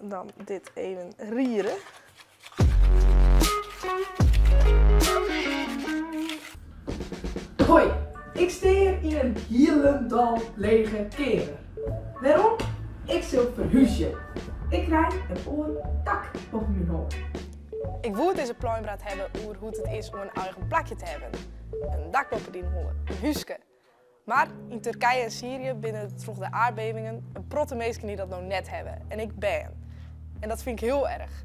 En dan dit even riere. Hoi, ik stean yn in hielendal lege keamer. Wêrom? Ik sil ferhúzje. Ik krij in oar dak boppe myn holle. Ik woe dizze pleinpraat hawwe oer hoe't it is om in eigen plakje te hawwen. In dak boppe dyn holle, in húske. Mar yn Turkije en Syrië binne troch de aardbevingen in protte minsken dy't dat no net hawwe en ek bern. En dat fyn ik hiel erch.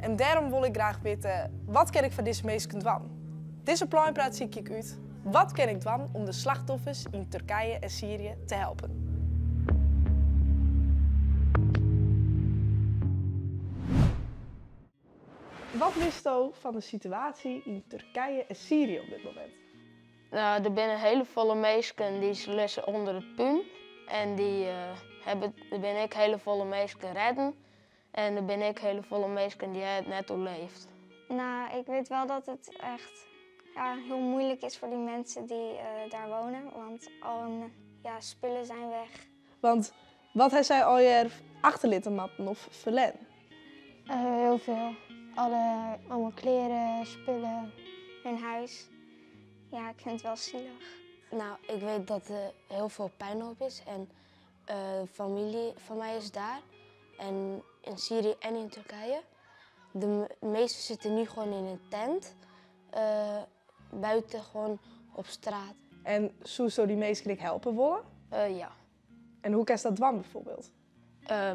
En dêrom wol ik graach witte, wat kin ik foar dizze minsken dwaan? Dizze pleinpraat sykje ik út, wat kin ik dwaan om de slachtoffers yn Turkije en Syrië te helpen? Wat witsto fan de situaasje yn Turkije en Syrië op dit momint? No, der binne hiele folle minsken dy lizze ûnder it pún en dy hawwe, der binne ek hiele folle minsken rêden en der binne ek hiele folle minsken dy hawwe it net oerleefd. No, ik wit wel dat it echt ja, heel moeilijk is voor die mensen die daar wonen, want al hun ja, spullen zijn weg. Want wat ha sy allegear achterlitte moatten of ferlern? Heel veel. Alle, allemaal kleren, spullen. Hun huis. Ja, ik vind het wel zielig. Nou, ik weet dat er heel veel puinhoop is en familie van mij is daar. En in Syrië en in Turkije. De meesten zitten nu gewoon in een tent. Buiten gewoon op straat. En soesto dy minsken ek helpe wolle? Ja. En hoe kinst dat dwaan bijvoorbeeld?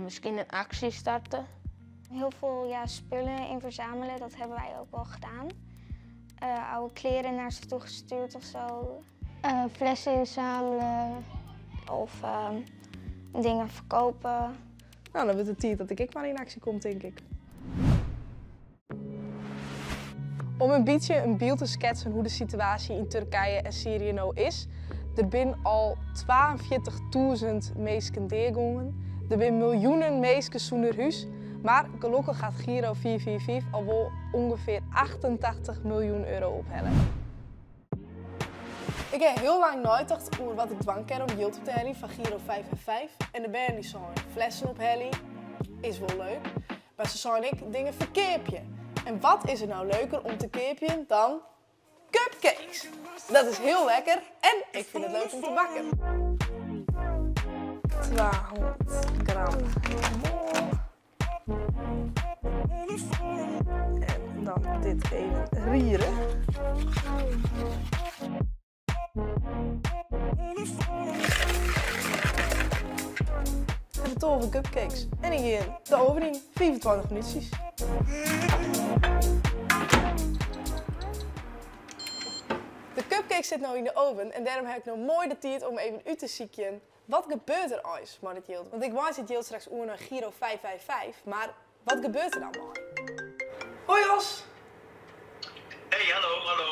Miskien in aksje starte. Heel veel ja, spullen in verzamelen, dat hebben wij ook wel gedaan. Oude kleren naar ze toe gestuurd of zo. Flessen inzamelen. Of dingen verkopen. Nou, dan wurdt it tiid dat ik ek mar yn aksje kom, tink ik. Om in bytsje in byld te sketsen hoe't de situaasje yn Turkije en Syrië no is, der binne al 42.000 minsken deagongen, der binne miljoenen minsken sûnder hús, mar gelokkich hat Giro 445 al wol ûngefear 88 miljoen euro ophelle. Ik ha hiel lang neitocht oer wat ik dwaan kin om jild op te heljen foar Giro 555 en de bern dy seinen flessen ophelje is wol leuk, mar se seinen ek dingen ferkeapje. En wat is der no leuker om te keapjen dan cupcakes? Dat is hiel lekker en ik fyn it leuk om te bakken. 200 gram moal. En dan dit even riere. En de 12 cupcakes. En ik gean de oven yn, 25 minútsjes. De cupcake sit no yn de oven en dêrom ha ik no moai de tiid om even út te sykjen wat gebeurt der eins mei dit jild. Want ik meitsje it jild straks oer nei Giro 555, mar wat gebeurt der dan mei? Hoi Jos! Hey, hallo, hallo.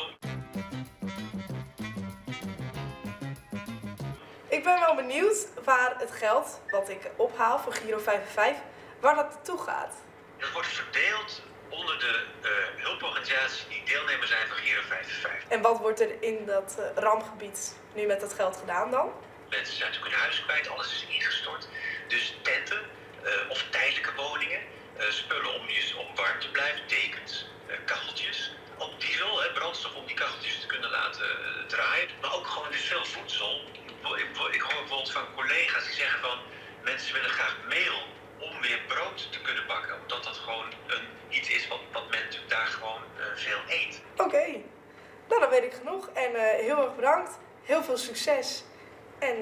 Ik ben wel benieuwd waar het geld wat ik ophaal voor Giro 555, waar dat naartoe gaat. Dat wordt verdeeld onder de hulporganisaties die deelnemer zijn van Giro 555. En wat wordt er in dat rampgebied nu met dat geld gedaan dan? Mensen zijn natuurlijk hun huis kwijt, alles is ingestort. Dus tenten of tijdelijke woningen, spullen om warm te blijven, dekens, kacheltjes. Ook diesel, hè, brandstof om die kacheltjes te kunnen laten draaien. Maar ook gewoon dus veel voedsel. Ik hoor bijvoorbeeld van collega's die zeggen van mensen willen graag meel om weer brood te kunnen bakken. Omdat dat gewoon iets is wat men natuurlijk daar gewoon veel eet. Oké, dan weet ik genoeg. En heel erg bedankt. Heel veel succes. En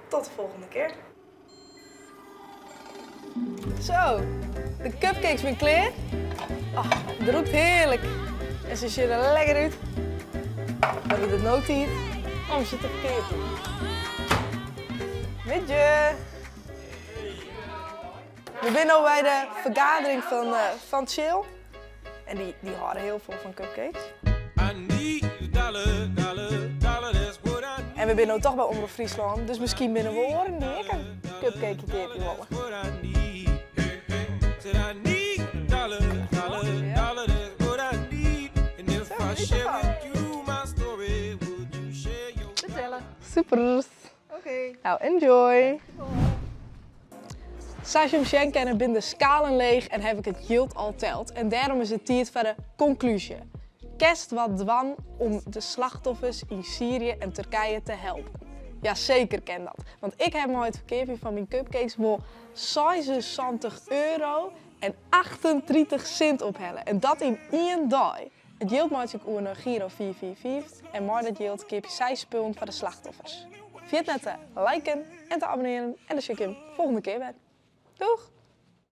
tot de volgende keer. Zo, de cupcakes zijn klaar. Oh, het ruikt heerlijk. En ze zien er lekker uit. We hebben het no tijd om ze te verkeerd. Midje. We zijn nu bij de vergadering van Chill. En die houden heel veel van cupcakes. En we zijn nu toch bij Omrop Fryslân, dus misschien binnen we horen die ik een cupcake keertje willen. Super. Oké. Nou, enjoy. Sa as jim sjen kinne binne de skalen leech en haw ik it jild al teld en dêrom is it tiid foar de konklúzje. Kinst wat dwaan om de slachtoffers yn Syrië en Turkije te helpen? Ja seker kin dat, want ik haw mei it ferkeapjen fan myn cupcakes wol 76 euro en 38 sint ophelle en dat yn ien dei. It jild meitsje ik oer nei Giro 445 en mei dat jild keapje sy spullen foar de slachtoffers. Ferjit net te liken en te abonnearjen en dan sjoch ik jim folgjende kear wer. Doeg!